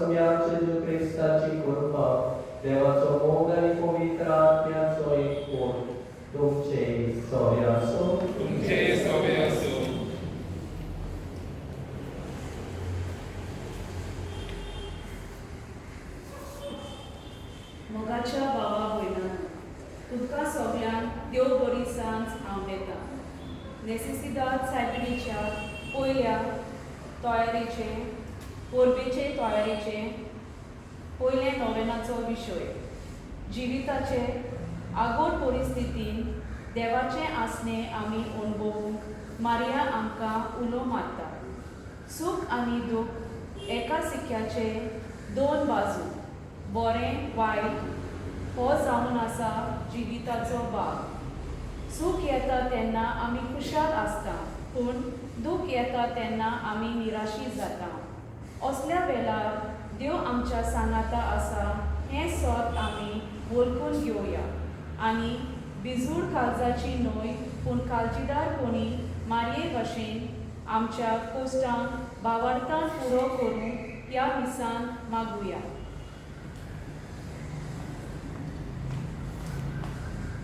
सुम्या जेजू क्रिस्ताची कृपा, देवाचो मोग आनी पवित्र आत्म्याचो एक कोण तुमचे सवे आसूं. तुमचे सवे आसूं. मोगाच्या भावा भयणांनो, तुमकां सगल्यांक देव बरी सांज हांव नेसेसिदाद सायबिणीच्या पयल्या तयारेचे परबेचे तयारेचे पयले नोवेनाचो विशय जिविताचे आगोर परिस्थितीन देवाचें आसणें आमी अणभवूंक मारिया आमकां उलो मारता. सूख आनी दूख एका सिक्क्याचे दोन बाजू, बरें वायट हो जावन आसा जिविताचो भाग. सूख येता तेन्ना आमी खुशाल आसता, पूण दूख येता तेन्ना आमी निराशी जाता. असल्या वेळार देव आमच्या सांगाता आसा हें सत आमी वळखून घेवया आनी भिजूड काळजाची न्हय पूण काळजीदारपणी मारये भशेन आमच्या कोश्टांक भावार्थान पुरो करूंक ह्या मिसान मागुया.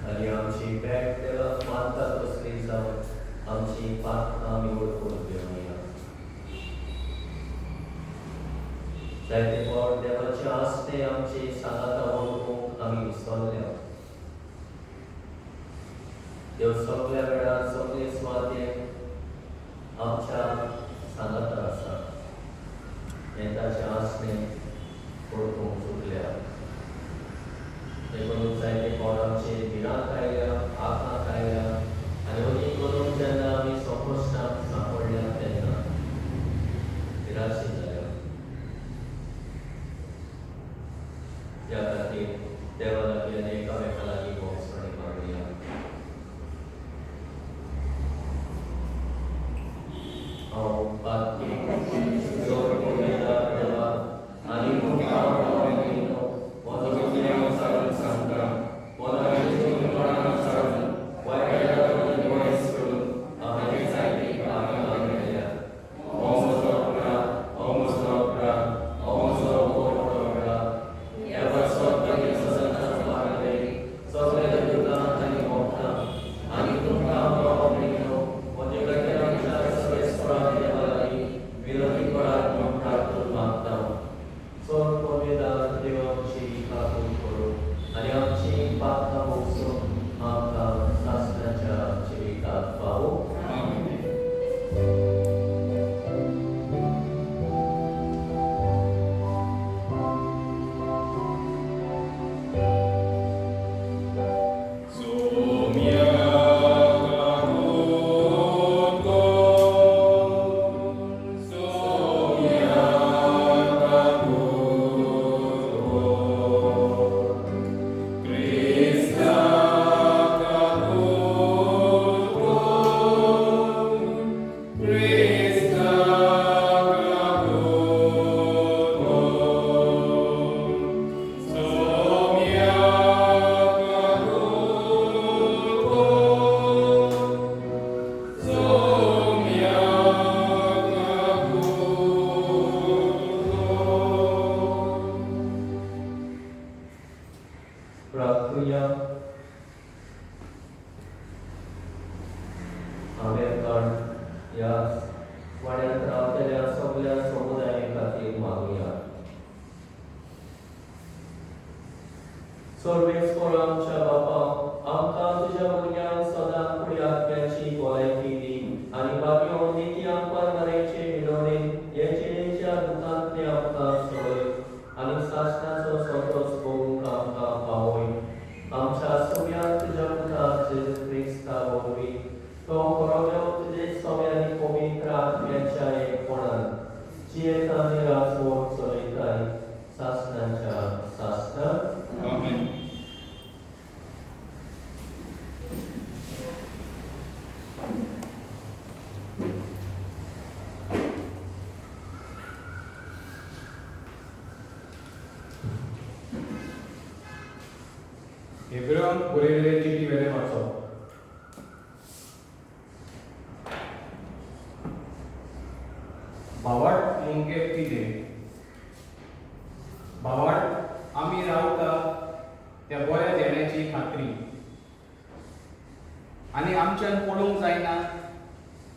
आनी आमची बॅग देवाक मानता तसली जावन आमची पात्रां आमी वळखून घेवया. जायते फावट देवाचे आसणे आमचे सांगाता वळखूंक आमी विसरल्या. देव सगल्या वेळार सगळे सुवातेर आमच्या सांगाता आसा हें ताचें आसणें वळखूंक चुकल्या. देखून जायते फावट आमचे भिरांत आयल्या, आकांत आयल्या आनी अदीक करून जेन्ना आमी संकश्टांत सांपडल्या तेन्ना निराशी जाल्या. त्या खातीर देवा लागीं आनी एकामेका लागीं भोगसणी मागुया. हांव पातकी चड उमेदार देवा आनी तुमकां म्हजो गुन्यांव सारून सांगता, मनाचे चुकपणां सारून, वायटाचो पयस करून हांवें जायतीं पातकां केल्या. हो म्हजो अपराध, हो म्हजो अपराध, हो म्हजो व्हड अपराध. देवा सगळे सदांच मागले सगळे दुकां आनी मोगतां आनी तुमकां भाव म्हजे खातीर आमच्या सगळे देवा लागीं विनंती करात म्हूण प्रार्थना मागता. चड उमेदार देव आमची काकूट करूं आनी आमची पात्रां भोगसून आमकां सासणाच्या जिवितांत पावूं. आमेन. सोम्या काकूट कर, सोम्या काकूट कर, क्रिस्ता काकूट कर, क्रिस्ता काकूट कर, सोम्या काकूट कर, सोम्या काकूट कर. प्रार्थुया. आमेरकान ह्या वाड्यांत रावतल्या सगल्या समुदाया खातीर मागुया. सर्वेस्पर आमच्या बापा, आमकां तुज्या भुरग्यांक सदां कुडी आत्म्याची भलायकी दी आनी बाबयो नित्या परमरेचे मिळवणेन हे जिणेच्या दुखांतले आमकां सोडय आनी सासणाचो संतोश भोगूंक आमकां पावय. आमच्या सुम्याक तुज्या पुता जेजू क्रिस्ता वरवीं तो बरोवयो तुजे सवे आनी पवित्र आत्म्याच्या एकपणान जियेता आनी राजवट चलयताय सासणाच्या सासणाक. आमेन. हेब्रेवांक बरयल्ले चिटी वेलें वाचप. भावार्थ म्हणजे कितें? भावार्थ आमी रावता त्या बऱ्या देण्याची खात्री आनी आमच्यान पळोवंक जायना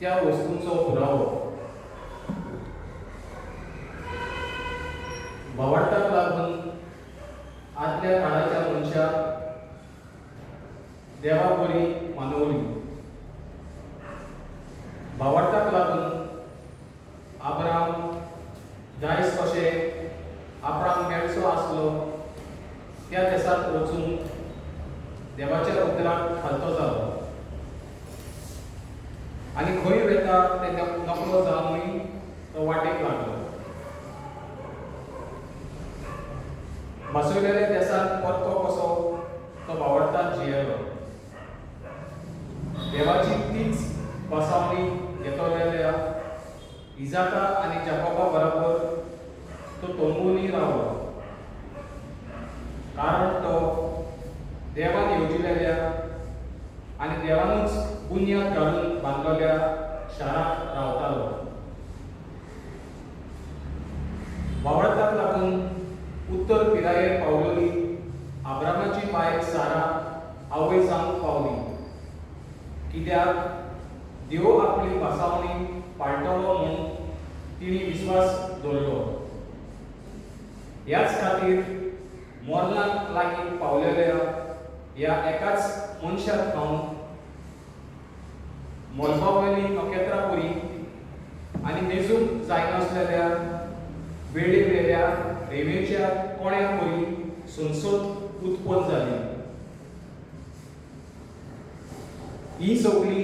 त्या वस्तूंचो पुरावो. भावार्थाक लागून आदल्या काळाच्या मनशाक देवा बरी मानवली. भावार्थाक लागून आब्राम दायज कशें आपणाक मेळचो आसलो त्या देसांत वचूंक देवाच्या उतराक खालतो जालो आनी खंय वेता तें नकळो जावनूय तो वाटेक लागलो. भासयलेल्या देसांत परतो कसो तो भावार्थान जियेलो. देवाची तीच बसावणी घेतलेल्या इजाका आनी जाकोबा बरोबर तो तंबूंनी रावलो, कारण तो देवान येवजिलेल्या आनी देवानूच बुन्याद घालून बांदलेल्या शारांत रावतालो. भावार्थाक लागून उत्तर पिरायेर पावलेली आब्रामाची बायल सारा आवय जावंक पावली, कित्याक देव आपली भासावणी पाळटलो म्हूण तिणी विस्वास दवरलो. ह्याच खातीर मरणाक लागीं पावलेल्या ह्या एकाच मनशाक खावन मलबावयली नखेत्रां परी आनी मेजूंक जायनासलेल्या वेळेवेल्या रेंवेच्या कोण्या परी संसद उत्पन्न जाली. ही सगळी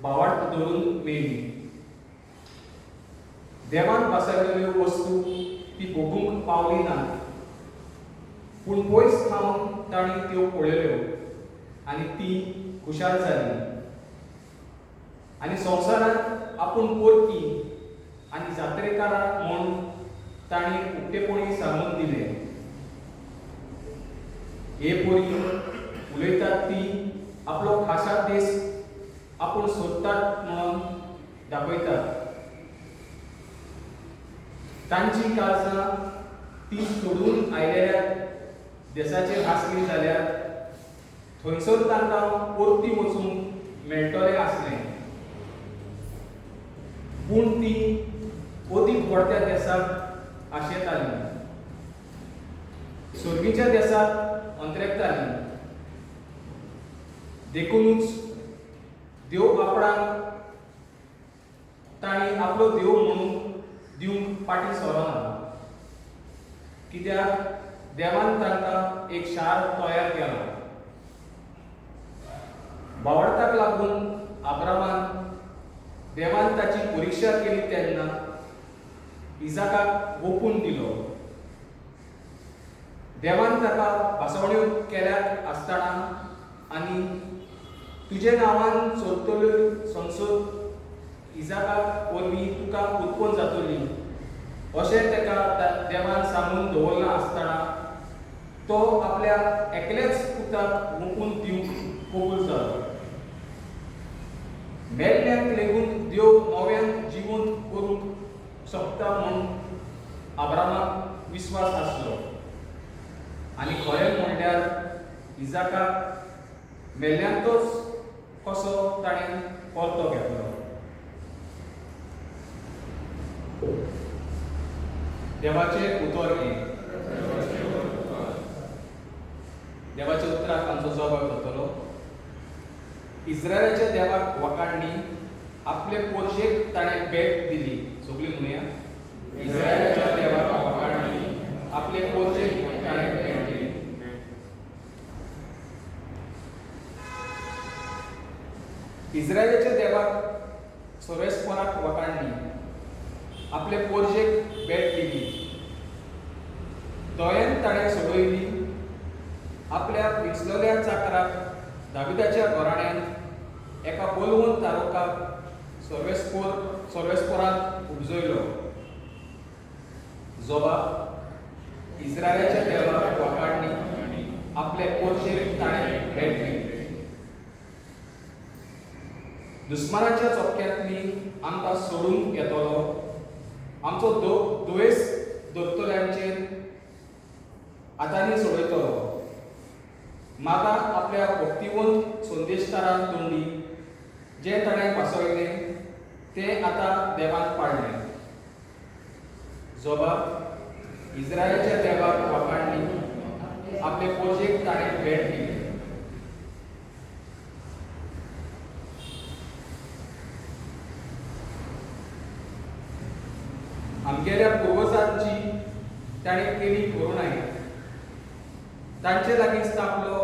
भावार्थ धरून मेली. देवान भासयलेल्यो वस्तू ती भोगूंक पावली ना, पूण पयस थावन तांणी त्यो पळयल्यो आनी ती खुशाल जाली आनी संवसारांत आपूण परकी आनी जात्रेकारां म्हूण तांणी उक्तेपणी सांगून दिलें. हे परी उलयतात ती आपलो खासा देश आपूण सोदतात म्हणून दाखयतात. तांची काळजां ती सोडून आयलेल्या देसाचेर आसली जाल्यार थंयसर तांकां परती वचूंक मेळटलें आसलें, पूण ती अदीक व्हडत्या देसाक आशेताली, सर्गीच्या देसाक अंतरेकताली. देखुनूच देव आपणाक तांणी आपलो देव म्हणून दिवंक फाटीं सरना, कित्याक देवान तांकां एक शार तयार केलां. भावार्थाक लागून आब्रामान देवान ताची परिक्षा केली तेन्ना इजाकाक ओपून दिलो. देवान ताका भासवण्यो केल्यात आसतना आनी तुजे नांवान चलतल्यो संसद इजाकाक वरवीं तुका उत्पन्न जातली अशें ताका देवान सांगून दवरलां आसतना तो आपल्या एकल्याच पुताक ओंपून दिवंक कबूल जालो. मेल्ल्यांक लेगून देव नव्यान जिवंत करूंक शकता म्हूण आब्रामाक विस्वास आसलो आनी खरें म्हणल्यार इजाकाक मेल्ल्यांतच कसो ताणें परतो घेतलो. देवाचें उतर हें. देवाच्या उतराक आमचो जबाब जातलो. इस्रायलाच्या देवाक वखाणणी आपले पोरशेक ताणें भेट दिली. सगळीं म्हणुया, इस्रायलाच्या देवाक वखाणणी आपले पोरशेक ताणें भेट दिली. इस्रायलाच्या देवाक सर्वेस्पराक वखाणणी आपले पोरशेक भेट दिली. दयेन ताणें सोडयली आपल्या विचलेल्या चाकराक दाविदाच्या घराण्यांत एका बलवंत तारुकाक सर्वेस्परांत उपजयलो. जबाब इस्रायलाच्या देवाक वखाणणी आपले पोरशेक ताणें भेट दिली. दुस्मानाच्या चोपक्यांतली आमकां सोडूंक येतलो, आमचो दुयेंस धरतल्यांचेर आतांनी सोडयतलो. माता आपल्या भक्तिवंत संदेशकारान तोंडी जें ताणें भासयलें तें आतां देवान पाळ्ळें. जोबाब इस्रायलाच्या देवाक वाखाणली, आपले पोजेक ताणें भेट दिली. आमगेल्या पुर्वजांची ताणें केली करुणाय, तांचे लागीं स्थापलो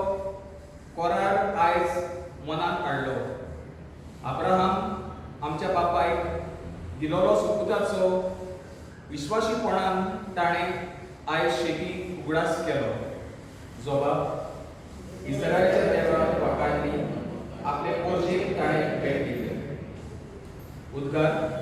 कोरार आयज मनांत हाडलो. अब्राहम आमच्या बापायक दिलोलो सुपुताचो विश्वाशीपणान ताणें आयज शेकी उगडास केलो. जोबाब इस्रायलाच्या देवाक वाखाणली, आपले पोरजेक ताणें भेट दिली. उद्गार.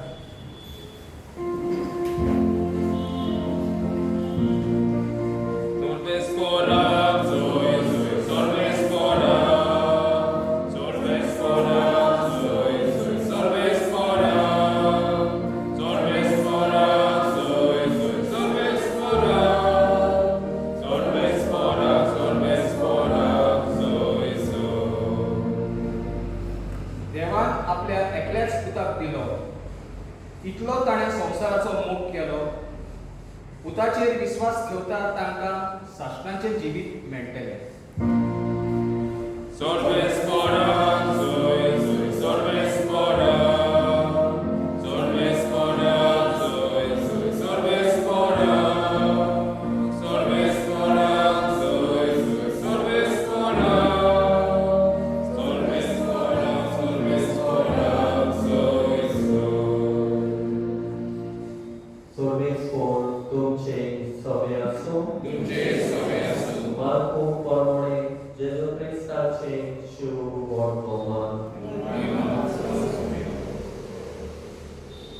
देवान आपल्या एकल्याच पुताक दिलो, इतलो ताणें संवसाराचो मोग केलो. पुताचेर विस्वास ठेवता तांकां सासणाचें जिवीत मेळटलें.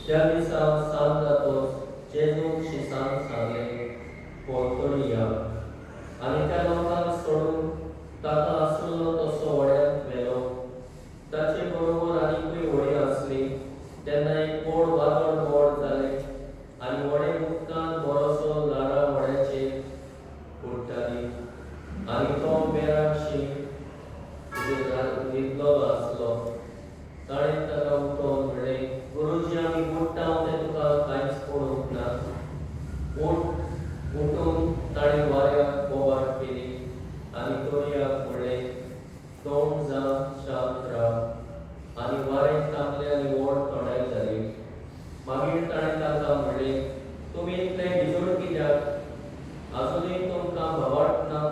त्या दिसा सांज जातच जेजून शिसान सांगलें, पलतडी या. आनी त्या लोकांक सोडून ताका आसलो तसो व्हड्यांत व्हेलो. ताचे बरोबर आनीकूय व्हडीं आसलीं. तेन्ना एक व्हड वादळ मोड जालें आनी व्हडें उदकांत बरोसो ल्हारां व्हड्याचेर उडटालीं आनी तो मेराशी न्हिदलेलो आसलो. ताणें ताका उठोवन म्हणलें, गुरुजी, आमी बुडटा तें तुका कांयच पडूंक ना. उठून ताणें वाऱ्याक बोवाळ केली आनी दर्याक म्हणलें, तोंड जा, शांत राव. आनी वारें थांबलें आनी व्हड थंडाय जाली. मागीर ताणें तांकां म्हणलें, तुमी इतले भिजूड कित्याक? आजुनूय तुमकां भावार्थ ना?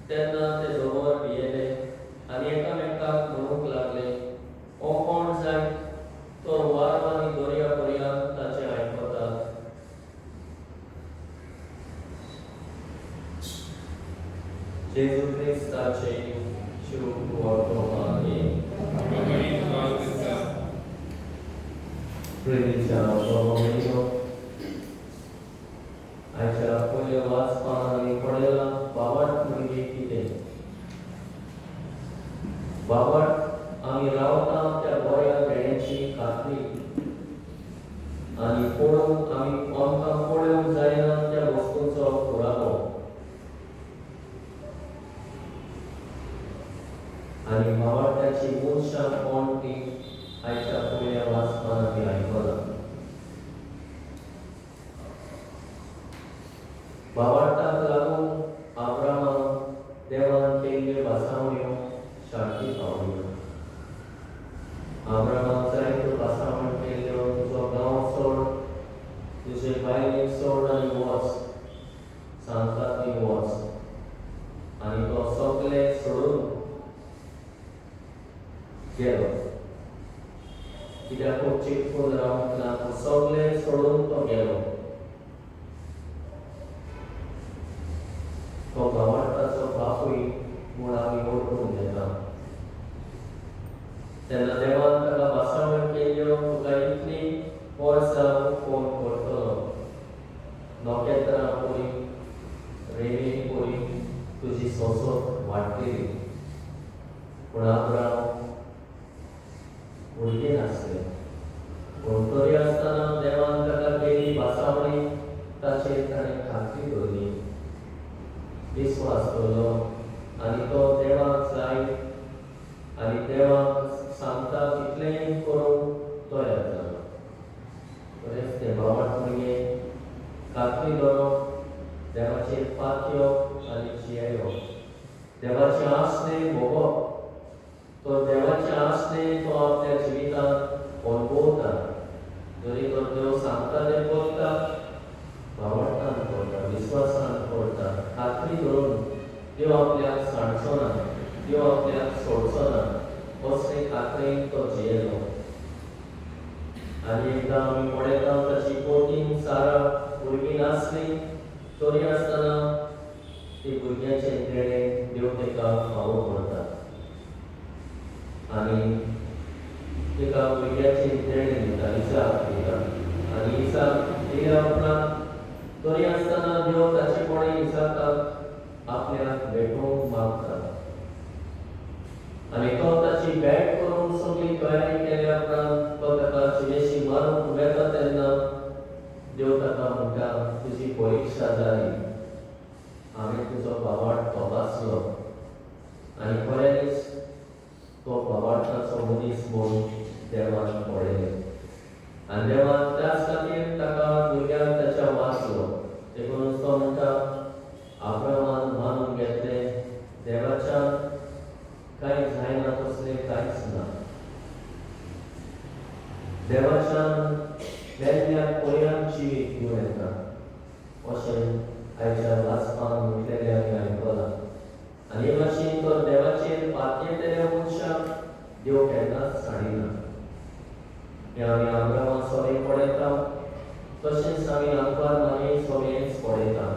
तेन्ना ते जबर भियेले आनी एकामेकाक म्हणूंक लागले, हो कोण जायत तो वारो आनी दर्या पर्यंत ताचें आयकतात. जेजू क्रिस्ताचे शुभ वर्तमान. प्रेरीच्या बाबा, आयच्या पयल्या वाचपान आमी पळयलां बाबाट म्हणजे कितें. बाबाट आमी रावता त्या बऱ्या देण्याची खात्री आनी पळोवंक आमी आमकां पळोवंक जायना त्या वस्तूंचो पुरावो. आनी भावार्थाची मनशां कोण ती आयच्या पयल्या वाचपान आमी आयकलां. भावार्थाक लागून आब्रामाक देवान केल्ल्यो भासावण्यो शांती पावल्यो. आब्रामाक जायत्यो भासावण्यो केल्ल्यो, तुजो गांव सोड, तुजे बायलेक सोड आनी वच, सांगता थंय वच. आनी तो सगळें सोडून गेलो. कित्याक चिटकून रावंक ना, सगळें सोडून तो गेलो. तो भावार्थाचो बापूय म्हूण आमी वळखून घेता. तेन्ना देवान ताका भासावण केल्ल्यो, तुका इतली वर्सां फोन करतलो, नखेत्रां परी रेंवे परी तुजी सोंसत वाडटली. पूण आब्राम भुरगें नासलें. पूण तरी आसतना देवान ताका केल्ली भासावणी ताचेर ताणें खात्री दवरली. विस्वास दवरलो आनी तो देवाक जाय आनी देवाक सांगता तितलेंय करूंक तयार जालो. बरेंच तें भावार्थ भुरगें खात्री दवरप, देवाचेर पातयेवप आनी जियेवप, देवाचें आसणें भोगप. तो देवाचें आसणें तो आपल्या जिवितांत अणभवता. जरी तर देव सांगता तें करता, भावार्थान करता, विस्वासान करता, खात्री धरून देव आपल्याक सांडचो ना, देव आपल्याक सोडचो ना असले खात्रेन तो जियेलो. आनी एकदां आमी पळयता ताची पोतीन सारा भुरगीं नासली तरी आसतना ती भुरग्याचें देणें देव ताका फावो करता आनी ताका भुरग्याचें देणें दिता, इसाक दिता. आनी इसाक दिल्या उपरांत तरी आसतना देव ताचे कडेन इसाकाक आपल्याक भेटोवंक मागता आनी तो ताची भेट करूंक सगळी तयारी केल्या उपरांत तो ताका जिवेशी मारूंक वेता तेन्ना देव ताका म्हणटा, तुजी परिक्षा जाली, हांवें तुजो भावार्थ तपासलो आनी खऱ्यांनीच तो भावार्थाचो मनीस म्हूण देवान पळयलें आनी देवान त्याच खातीर ताका भुरग्याक ताच्या वाचलो. देखूनच तो म्हणटा, आब्रामान मानून घेतलें देवाच्यान कांय जायना तसलें कांयच ना. देवाच्यान मेल्ल्या पर्यांत जिवीत दिवं येता अशें आयच्या वाचपान म्हटलेलें आमी आयकलां. आनी हे भाशेन तर देवाचेर पातयेतल्या मनशाक देव केन्नाच सांडिना. हें आमी आब्रामा सोबें पळयता, तशेंच आमी आंकवार मारये सोबेंच पळयता.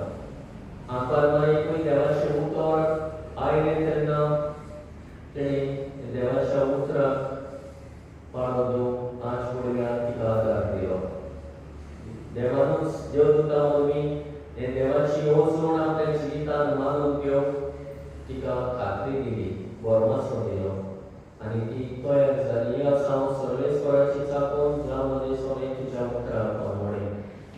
आंकवार मारयेकूय देवाचें उतर आयलें तेन्ना तेणें देवाच्या उतराक पाळो दिवंक आंच भुरग्याक तिका आदार दिलो. देवानूच देवदूता वरवीं हें देवाची येवजण आपल्या जिवितांत मानून घेवंक तिका खात्री दिली, भरमासो दिलो आनी ती तयार जाली. आसा हांव सर्वेस्वराची चाकोन ज्या मदीं सोबें तुज्या उतराक प्रमाणें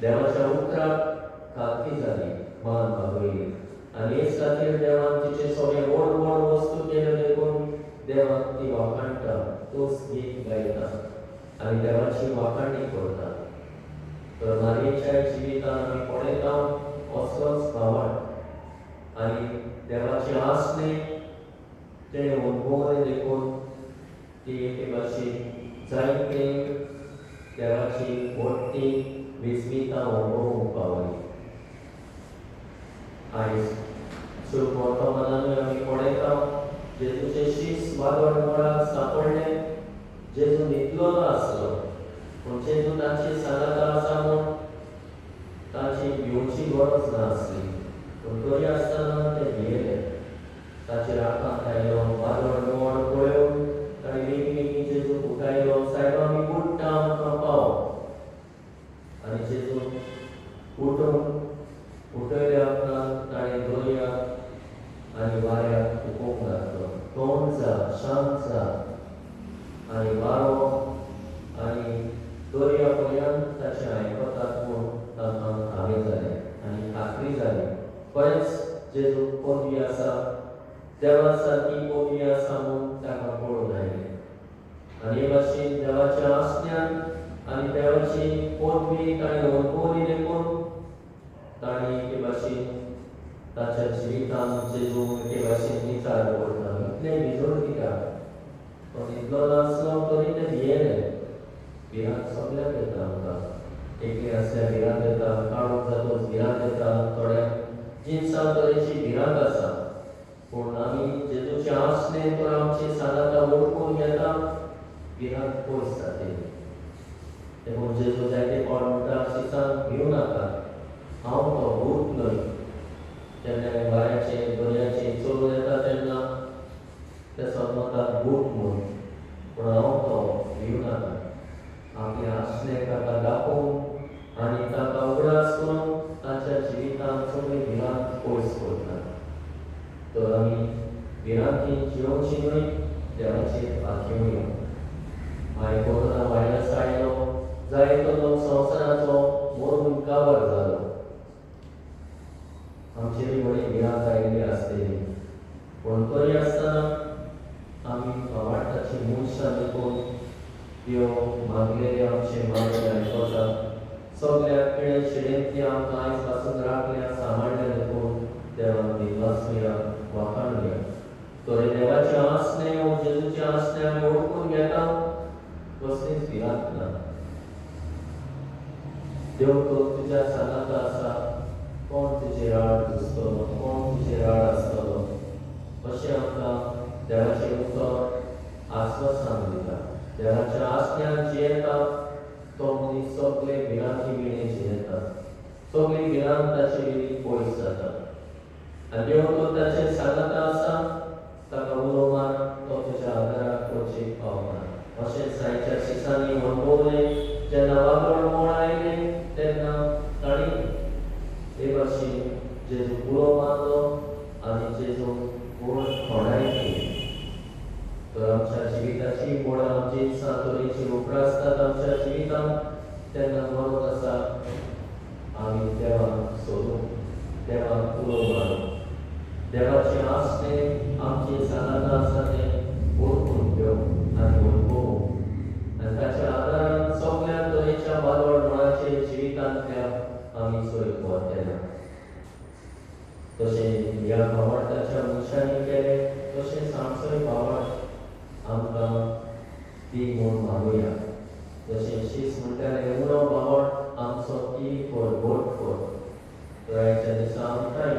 देवाच्या उतराक खात्री जाली, मान बागयली आनी हेच खातीर देवान तिचे सोबें व्हड व्हड वस्तू केल्यो देखून देवाक ती वाखाणटा, तोच गीत गायता आनी देवाची वाखाणणी करता. तर मारयेच्या जिवितांत आमी पळयता असलोच भावार्थ आनी देवाचें आसणें तेणें अणभवलें देखून ती एके भाशेन जायते देवाची व्हडटी विस्मितां अणभवूंक पावली. आयज सुरू वर्तमानानूय आमी पळयता जेजूचे शीस वादळ मळाक सांपडले. जेजू न्हिदलो आसलो पूण जेजू तांची सांगाता आसा म्हूण तांची भिवची गरज नासली, पूण तरी आसतना ते भियेले. ताचेर आकांत आयलो, वादळ मोड पळोवन ताणें बेगीन बेगीन जेजूक उठायलो, सायबा आमी बुडटा, आमकां पाव. आनी जेजू उठून उठयल्या उपरांत ताणें दर्याक आनी वाऱ्याक हुकोंक लागलो, तोंड जा, शांत जा. आनी वारो आनी दर्या पर्यंत ताचें आयकतात म्हूण तांकां हावें जालें आनी खात्री जाली खरेंच जेजू पदवी आसा, देवा सारकी पदवी आसा म्हूण ताका कळून आयलें. आनी हे भाशेन देवाच्या आसण्यान आनी देवाची पदवी ताणें अणभवली देखून ताणें एके भाशेन ताच्या जिवितांत जेजू एके भाशेन विचार करता, इतलें भिजूड कित्याक? तो न्हिदलो नासलो तरी ते भियेले. भिरांत सगल्याक येता आमकां, एकली आसल्यार भिरांत येता, काळोख जातकच भिरांत येता, थोड्यांक जिनसां तरेची भिरांत आसा. पूण आमी जेजूचें आसणें तर आमची सांगाता वळखून घेता, भिरांत पयस जातली. देखून जेजू जायते फावट म्हणटा, शिसांक भिवं नाका, हांव तो भूत न्हय. जेन्ना वाऱ्याचें दर्याचें चलून येता तेन्ना ते समजतात भूत म्हूण, पूण हांव तो, भिवं नाका. आपलें आसणें ताका दाखोवन आनी ताका उगडास करून ताच्या जिवितांत सगळी भिरांत पयस करता. तर आमी भिरांतीन जियोवची न्हय, देवाचेर पातयेवया. मागीर कोरोना व्हायरस आयलो, जायतो लोक संवसाराचो मरून काबार जालो. आमचेर व्हडली भिरांत आयिल्ली आसतली, पूण तरी आसतना आमी भावार्थाची मनशां देखून देव मागलेले आमचे मागणे आयकता. सगल्या किळे शिडेंतली आमकां आयज पासून राखल्या सांबाळल्या देखून देवाक दिनवासुया, वाखाणुया. तरी देवाचें आसणें वो जेजूचें आसणें आमी ओळखून घेता, कसलीच भिरांत ना. देव तो तुज्या सांगाता आसा, कोण तुजेर आड झुजतलो, कोण तुजेर आड आसतलो अशें आमकां देवाचें उतर आस्वासन दिता. देवाच्या आसण्यान जियेता तो मनीस सगळे भिरांती विणे जियेता, सगळी भिरांत ताचे वयली पयस जाता. आनी देव तो ताचे सांगाता आसा, ताका उलो मार, तो तुज्या आदाराक वचीक पावना. अशें सायच्या शिसांनी अणभवलें. जेन्ना वादळ मोड आयलें तेन्ना तांणी हे भाशेन जेजू उलो मारलो आनी जेजू व्हड थोडाय केली. तर आमच्या जिविताची मोडां जिनसां तरेची उप्रासतात आमच्या जिवितांत, तेन्ना गरज आसा आमी देवाक सोदूंक, देवाक उलो मारूंक. देवाचें आसणें आमचे सांगाता आसा तें वळखून घेवंक आनी अणभवूंक, आनी ताच्या आदारान सगल्या तरेच्या वादळ मोडाचेर जिवितांतल्या आमी जैत वतले. तशें ह्या भावार्थाच्या मनशांनी केलें तशेंच आमचोय भावार्थ आमकां ती म्हूण मागुया. जशें शीस म्हणटाले, उणो भावार्थ आमचो ती कर, घट कर. तर आयच्या दिसा आमकांय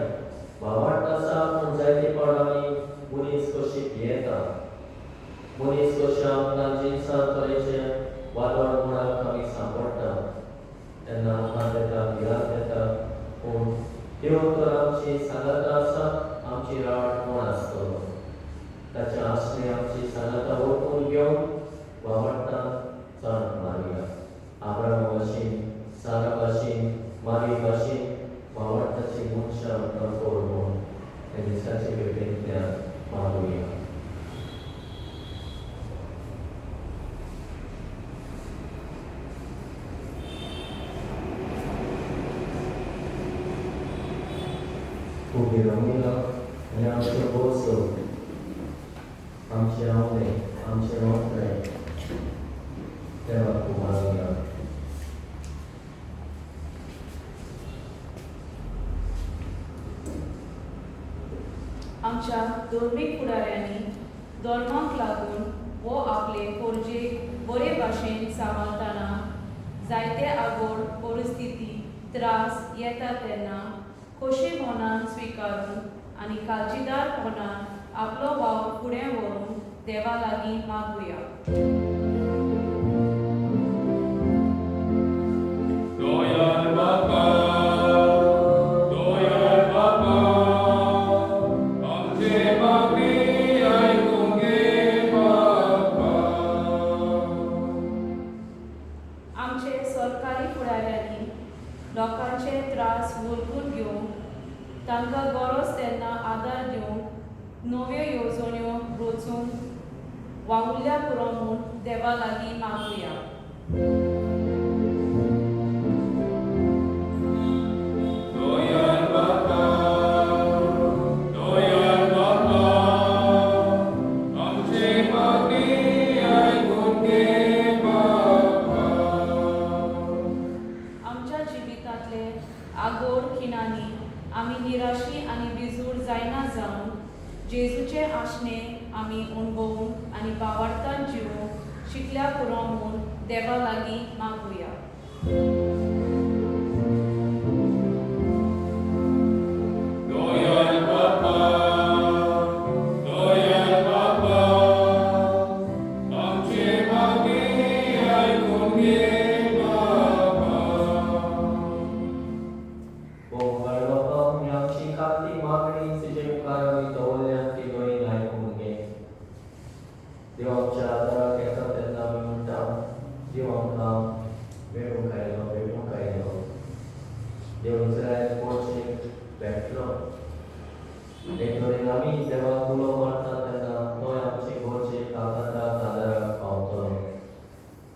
भावार्थ आसा, पूण जायते फावट आमी मनीस कशी भियेता, मनीस कशें आमकां जिनसां तरेचे वादळ मोडाक आमी सांपडटा तेन्ना आमकां येता भिरांत येता. पूण देव तर आमची सांगाता आसा, आमची राड कोण आसतलो. ताचें आसणें आमची सांगाता वळखून घेवन भावार्थान चांट मारुया. आब्रामा भाशेन, सारा भाशेन, मारी भाशेन भावार्थाची मनशां आमकां कर म्हूण ह्या दिसाचे भेटेंतल्यान मागुया. उबी रावया आनी आमच्यो गरजो, आमचे आवडे, आमचे नोकरे देवाक मागुया. आमच्या धर्मीक फुडाऱ्यांनी धर्माक लागून वो आपले पोरजेक बरे भाशेन सांबाळतना जायते आगोड परिस्थिती त्रास येता तेन्ना खोशी मनान स्विकारून आनी काळजीदारपणान आपलो वावर फुडें व्हरून देवा लागीं मागुया. आमचे सरकारी फुडाऱ्यांनी लोकांचे त्रास वळखून घेवंक, तांकां गरज तेन्ना आदार दिवंक नव्यो येवजण्यो रचूंक वावुरल्या पुरो म्हूण देवा लागीं मागुया. आमच्या जिवितांतले आगोर खिणांनी आमी निराशी आनी बिजूर जायना जावन जेजूचें आसणें आमी अणभवूंक आनी भावार्थान जिवूंक शिकल्या पुरो म्हूण देवा लागीं मागुया. देव आमच्या आदाराक येता तेन्ना आमी म्हणटा, देव आमकां मेळूंक आयलो, भेटूंक आयलो. देव इस्रायल पोरचेक भेटलो. एक तरेन आमी देवाक उलो मारता तेन्ना तोय आमचे गरजेक आदाराक आदाराक पावतलो.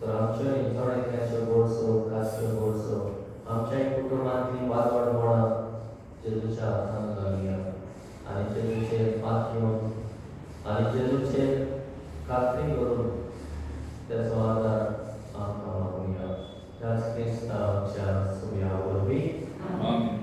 तर आमच्योय जण एकल्याच्यो गरजो, खासच्यो गरजो, आमच्याय कुटुंबांतली वादळ मोडां जेजूच्या जेजूच्या हातान घालया आनी जेजूचेर पात घेवन आनी जेजूचेर खात्री करून तेचो आदार आमकां मागुया. त्याच क्रिस्ता आमच्या सुम्या वरवीं. आमेन.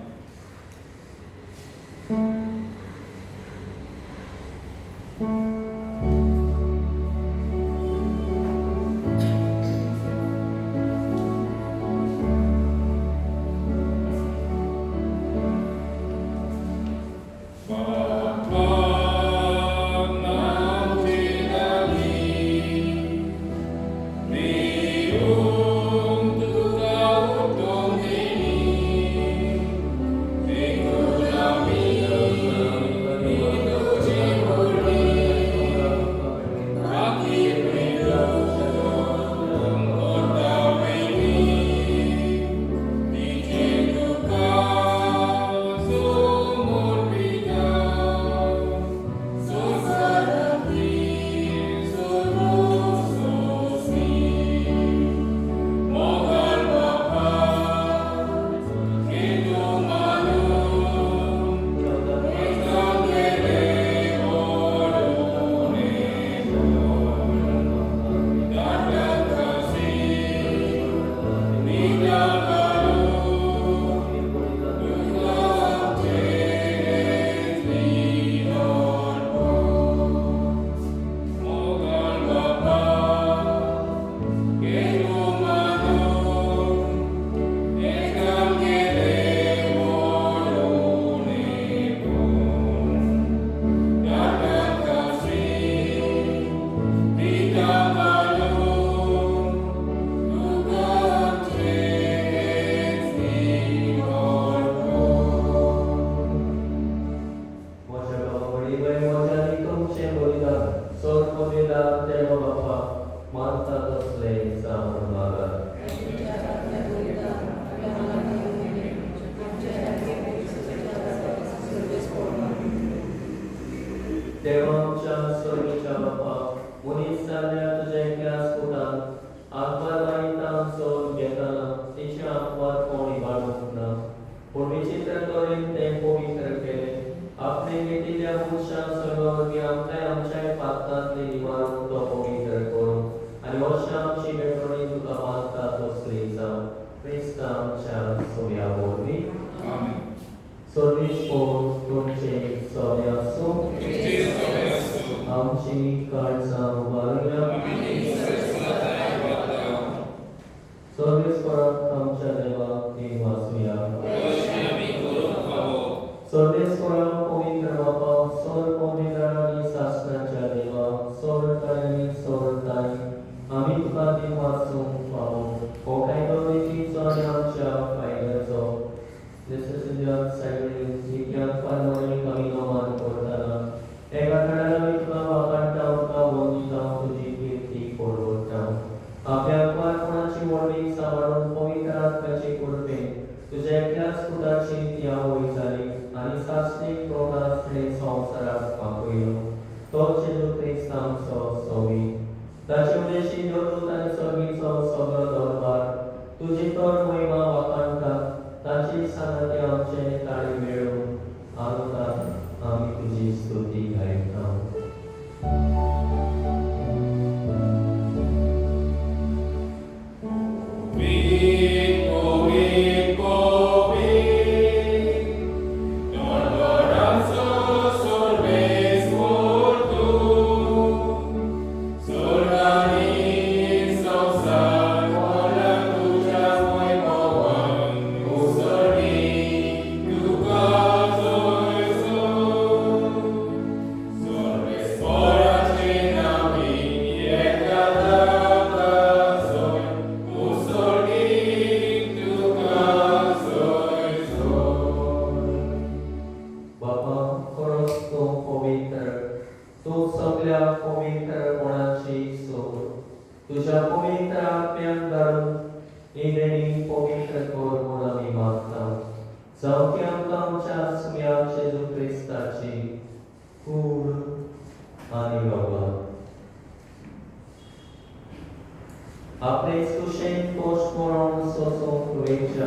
आपले सुशेन कोश मरण सोसूंक वेच्या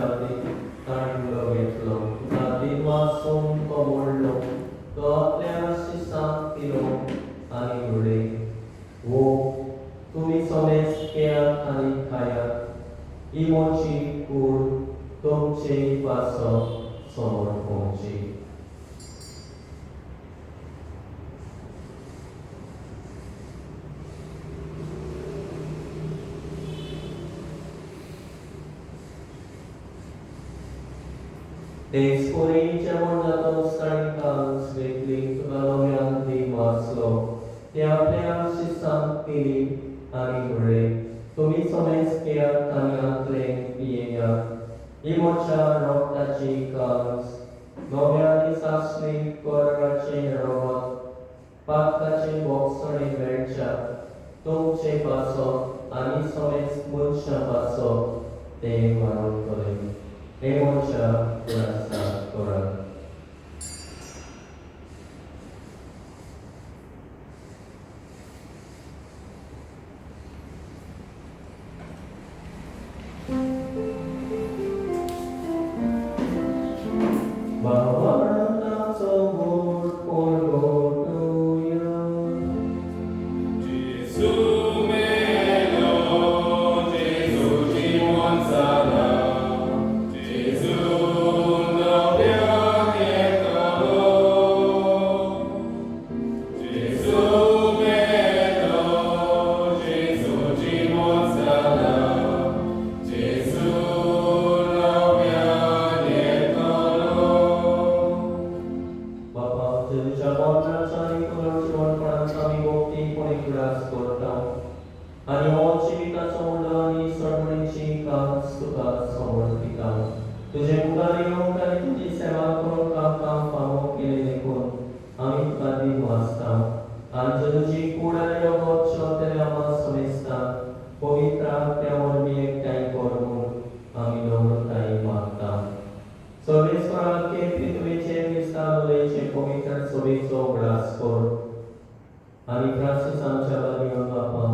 ताणें उलो घेतलो. दिनवासून तो मोडलो, तो आपल्या शिसांक दिलो आनी म्हणलें, वो तुमी समेस्त घेयात आनी खायात, ही म्हजी कूड तुमचे पासत समर्पणची. तेच परी जेवण जातच ताणें कांस घेतली, तुका नव्यान दिनवासलो, ते आपल्या शिसांक दिली आनी म्हणलें, तुमी समेस्त घेयात आनी हांतलें पियेयात, ही म्हज्या रगताची कांस, नव्या आनी सासणी कराराचें रगत, पातकाचे बोगसणे मेळच्या तुमचे पासत आनी समेस्त मनशां पासत तें मारतलें. हे म्हज्या उडासाक करात. भावार्थाचो गोड परगटुया. Gesù melo, Gesù जिवन जाला, Gesù नव्यान येतलो. Gesù melo, Gesù जिवन जाला, Gesù नव्यान येतलो. बापा, जेजूच्या मरणाच्या आनी पुनर्जिवनपणाचो आमी भक्तीपणी उगडास करता आनी हो जिविताचो उडो आनी सडमणीची कांस तुका समर्पिता. तुजे मुखार येवंक आनी तुजी सेवा करूंक आमकां फावो केलें देखून आमी तुका दिनवासता. आनी जेजूची कूड आनी रगत शेवतेल्या आमकां समेस्ता पवित्र आत्म्या वरवीं एकठांय कर म्हूण आमी नम्रतायेन मागता. सर्वेस्पराके पृथ्वीचे विस्तारलेचे पवित्र सभेचो उगडास कर आनी फ्रांसीस आमच्या बालियन बापा,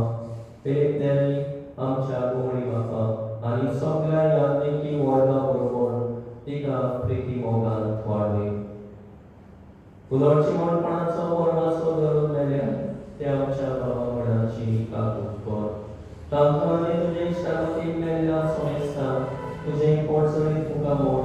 फिलीप नेरी आमच्या गोमळी बापा आनी सगळ्या याज्ञिकी वर्गा बरोबर तिका प्रिती मोगान वाडय. उदरची म्हणपणाचो परमाचो धरून मेल्या त्या आमच्या बाबा वडाची काकूत कर. तांकां आनी तुजे इश्टागतीन मेल्ल्या समेस्तांक तुजें पोटसणीत मुखामोड